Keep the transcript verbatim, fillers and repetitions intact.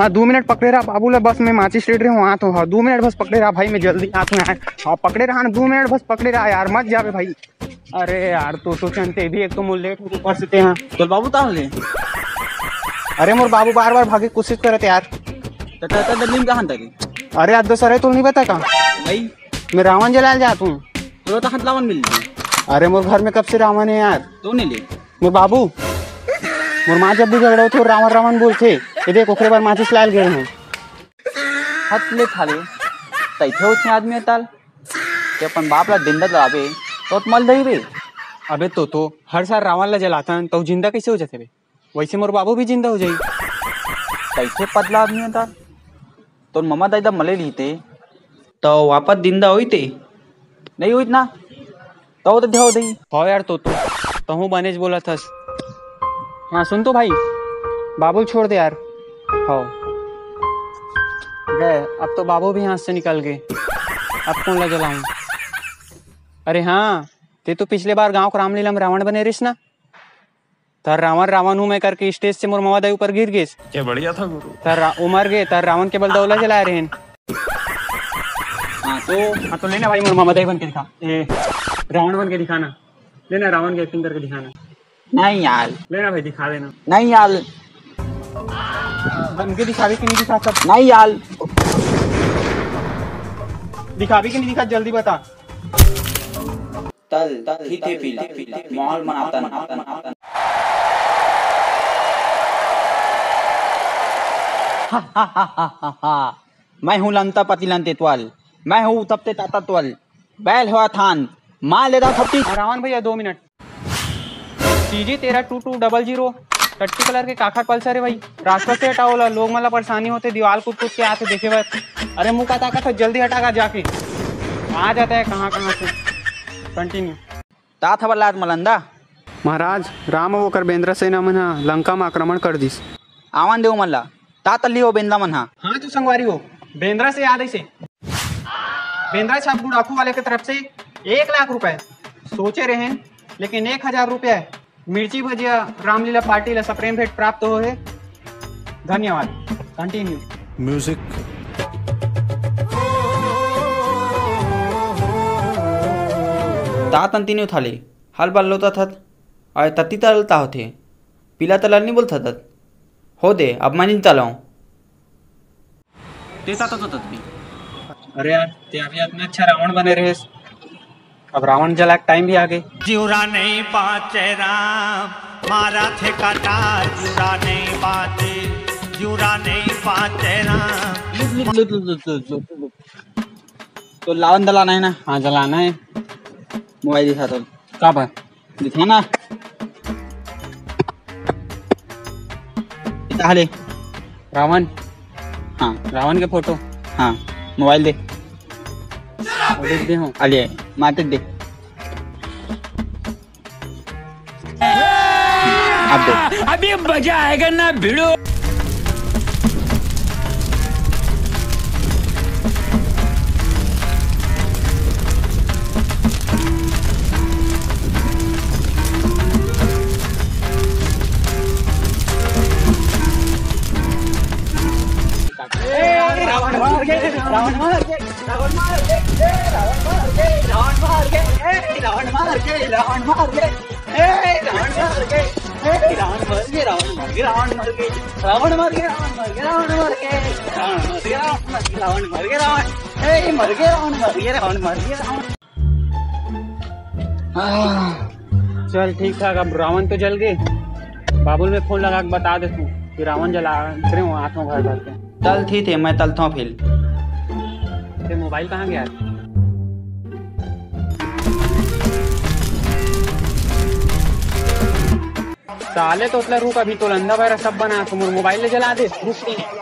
हाँ, दू मिनट पकड़े रहा बाबू ला, बस मैं माचिस लेट रहे हूँ, आत हूँ। हाँ, दू मिनट बस पकड़े रहा भाई, मैं जल्दी आत हूँ यार। हाँ, पकड़े रहा ना, दू मिनट बस पकड़े रहा यार, मत जाबे भाई। अरे यार, तो सोचन ते भी एक तो मोर लेट हो ऊपर से ते हाँ। तोर बाबू ताहले? अरे मोर बाबू बार बार भागे कोशिश करत यार। त त त नीम कहाँ तक? अरे आज दो सर है, तू नहीं पता का? भाई, मैं रावण जलाल जात हूँ। तो तहाँ रावण मिल गई। अरे मोर घर में कब से रावण है यार। तो नहीं ले। मोर बाबू, मोर माँ जब भी झगड़ा होथे, रावण रावण बोलथे। ये देख, ओकरे बर माचिस लाल गए हैं। हत ले थाले, तैथे उतने आदमी है ताल। ते अपन बाप ला दिंदा लाबे, तो मल दही बे। अबे तो, तो हर साल रावण ला जलाथन, तो जिंदा कैसे हो जाथे बे? वैसे मोर बाबू भी जिंदा हो जाई। कैसे पतला आदमी है ताल? तोर ममा दाई दा मले रहिते, तो वापस जिंदा होई ते? नहीं होई ना? तो तो देहो दही। हो यार, तो तो तहूँ बनेच बोलत हस। हाँ, सुन तो भाई, बाबू ल छोड़ दे यार। हो गए, अब तो बाबू भी हाथ से निकल गए। अब कौन ला जलाऊं? अरे हाँ, ते तो पिछले बार गांव के रामलीला में रावण बने रिस ना। तर रावण रावण हूँ मैं करके स्टेज से मोर मवा दाई ऊपर गिर गेस। ये बढ़िया था गुरु। तर रा-, वो मर गए, तर रावण के बल दौला जलाए रहेन। हाँ तो, हाँ तो लेना भाई, मोर मवा दाई बन के दिखा। ए, रावण बन के दिखाना। लेना, रावण के एक्टिंग करके दिखाना। नहीं यार। लेना भाई, दिखा देना। नहीं यार। बन के दिखावे कि नहीं दिखा सब? नहीं यार। दिखावे कि नहीं दिखा, जल्दी बता। तल, तल, थी थे पील, माहौल मनातन। मैं हूँ लंता पति लंते त्वल, मैं हूँ तपते ताता त्वल, बैल हुआ थान, मार लेता थपटी। रावण भैया, दो मिनट। सी जी तेरह टू टू डबल जीरो, टट्टी कलर के काखर पल्सर है भाई, रास्ता से हटाओ ला, लोग मन ला परेशानी होथे, दीवाल कूद कूद के आथे देखे बर। अरे मुंह का ताकत है, जल्दी हटा का जाके। आ जाता है कहाँ कहाँ से। कंटिन्यू। तात हवल लात मलंदा। महाराज, राम अउ ओकर बेंदरा सेना मन ह लंका म आक्रमण कर दिस। आवन दे ओमन ला। तात अल्ली हो बेंदरा मन ह। हाँ तो संगवारी हो, बेंदरा से याद ऐसे, बेंदरा छाप गुड़ाखू वाले के तरफ से एक लाख रुपए सोचे रहेन, लेकिन एक हजार रुपए मिर्ची भजिया रामलीला पार्टी ला सप्रेम भेंट प्राप्त हो हे। धन्यवाद। कंटिन्यू। म्यूजिक। तात अंतिनी उठाले, हल बल लोता थत, अय तत्ती तलता होथे, पीला तलल नहीं बोलता थत। हो दे, अब मैं नहीं तलाऊं। तेता तो, तो तत्ती। अरे यार, ते अभी इतना अच्छा रावण बने रहे, अब रावण जला के टाइम भी आ गए। जिउरा नहीं बाचे राम, मारा थे कटार, जिउरा नहीं बाचे, जिउरा नहीं बाचे राम। तो लावन जलाना है ना? हाँ, जलाना है। मोबाइल दिखा तो। का बा? दिखा ना। दिखा ले। रावण। हाँ। रावण के फोटो। हाँ। मोबाइल दे। वो देख दे हूँ। अले, माते दे। अब दे। अभी मजा आएगा ना भिड़ो। रावण मार के, रावण मार के, रावण मार के, रावण मार के, रावण मार के, ए, रावण मार के, रावण मार के, ए, रावण मार के, ए, रावण मर गए, रावण मर गए, रावण मर गए, रावण मर गए, रावण मर गए, रावण मर गए, रावण मर गए, रावण मर गए, रावण मर गए, रावण, ए, मर गए, रावण मर गए, रावण मर गए, रावण। आह, चल ठीक ठाक, अब रावण तो जल गए। बाबुल में फोन लगा के बता दे तू कि रावण जला, फिर वो आठों घर भर के। चल ठीक है, मैं चलता हूँ फिर। तेरे मोबाइल कहाँ गया? साले तो उतला रुक, अभी तो लंदा बैरा सब बना, तुम मोबाइल ले जला दे, रुक नहीं।